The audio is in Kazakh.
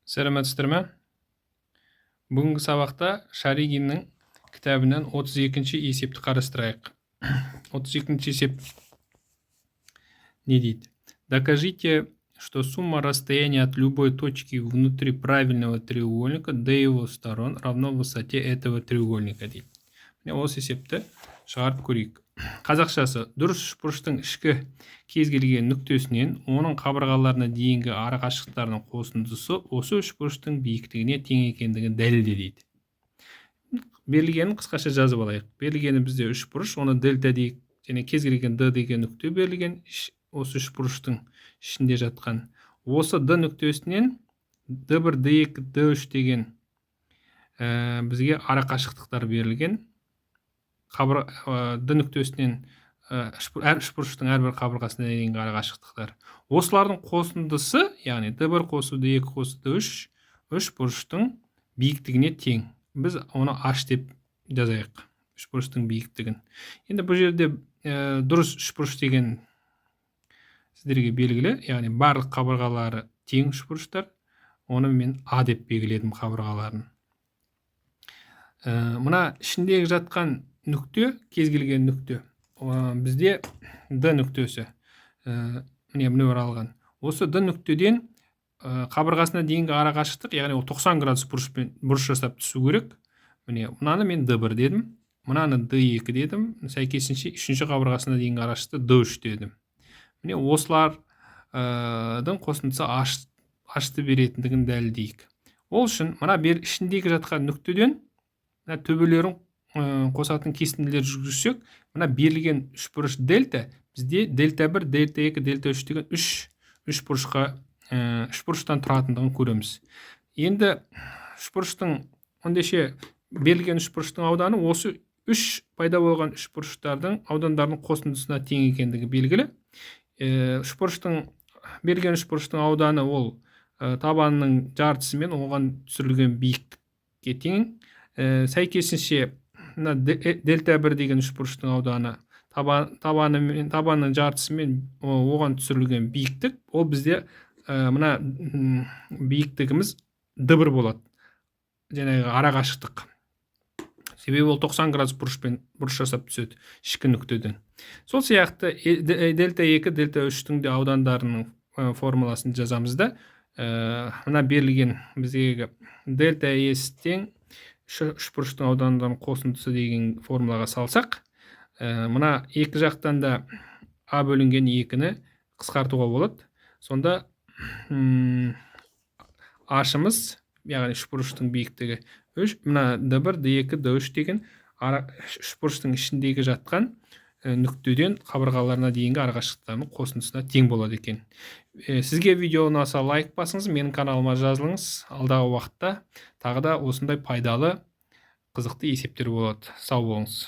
Сәлеметсіздер ме? Бүгінгі сабақта Шаригиннің кітабынан 32 есепті қарастырайық. 32 есеп не дейді? Докажите, что сумма расстояния от любой точки внутри правильного треугольника до его сторон равно высоте этого треугольника, дейді. Міне, осы есепті шығарып көрейік. Қазақшасы: дұрыс үшбұрыштың ішкі кез келген нүктесінен оның қабырғаларына дейінгі арақашықтықтарының қосындысы осы үшбұрыштың биіктігіне тең екендігін дәлелде, дейді. Берілгенін қысқаша жазып алайық. Берілгені: бізде үшбұрыш, оны дельта дейік, және кез келген д деген нүкте берілген осы үшбұрыштың ішінде жатқан. Осы д нүктесінен д1, д2, д3 деген бізге арақашықтықтар берілген. Д нүктесінен әр үшбұрыштың әрбір қабырғасына дейінгі арақашықтықтар. Осылардың қосындысы, яғни д1 қосу д2 қосу д3, үшбұрыштың биіктігіне тең. Біз оны h деп жазайық, үшбұрыштың биіктігін. Енді бұл жерде дұрыс үшбұрыш деген сіздерге белгілі, яғни барлық қабырғалары тең үшбұрыштар. Оны мен а деп белгіледім қабырғаларын. Мына ішіндегі жатқан нүкте, кез келген нүкте, бізде д нүктесі, міне, міне алған. Осы д нүктеден қабырғасына дейінгі арақашықтық, яғни ол 90 градус бұрышпен бұрыш жасап түсу керек. Міне, мынаны мен д1 дедім, мынаны д2 дедім, сәйкесінше үшінші қабырғасына дейінгі арақашықтықты д3 дедім. Міне, осылардың қосындысы h-ты беретіндігін дәлелдейік. Ол үшін мына бер ішіндегі жатқан нүктеден мына төбелерін қосатын кесінділер жүргізсек, мына берілген үшбұрыш дельта бізде дельта 1, дельта 2, дельта 3 деген үш үшбұрышқа, үшбұрыштан тұратындығын көреміз. Енді үшбұрыштың, ендеше, берілген үшбұрыштың ауданы осы үш пайда болған үшбұрыштардың аудандарының қосындысына тең екендігі белгілі. Үшбұрыштың, берілген үшбұрыштың ауданы ол табанының жартысы мен оған түсірілген биіктікке тең. Сәйкесінше мына дельта 1 деген үшбұрыштың ауданы табаны мен табанның жартысы мен оған түсірілген биіктік, ол бізде мына биіктігіміз д1 болады, жаңағы арақашықтық, себебі ол 90 градус бұрышпен бұрыш жасап түседі ішкі нүктеден. Сол сияқты дельта 2, дельта 3-тің де аудандарының формуласын жазамыз да, мына берілген біздегі дельта с тең үшбұрыштың аудандарының қосындысы деген формулаға салсақ, мына екі жақтан да а бөлінген екіні қысқартуға болады. Сонда h-ымыз, яғни үшбұрыштың биіктігі, үш мына д1, д2, д3 деген үшбұрыштың ішіндегі жатқан нүктеден қабырғаларына дейінгі арақашықтықтардың қосындысына тең болады екен. Сізге видео ұнаса, лайк басыңыз, менің каналыма жазылыңыз. Алдағы уақытта тағы да осындай пайдалы, қызықты есептер болады. Сау болыңыз.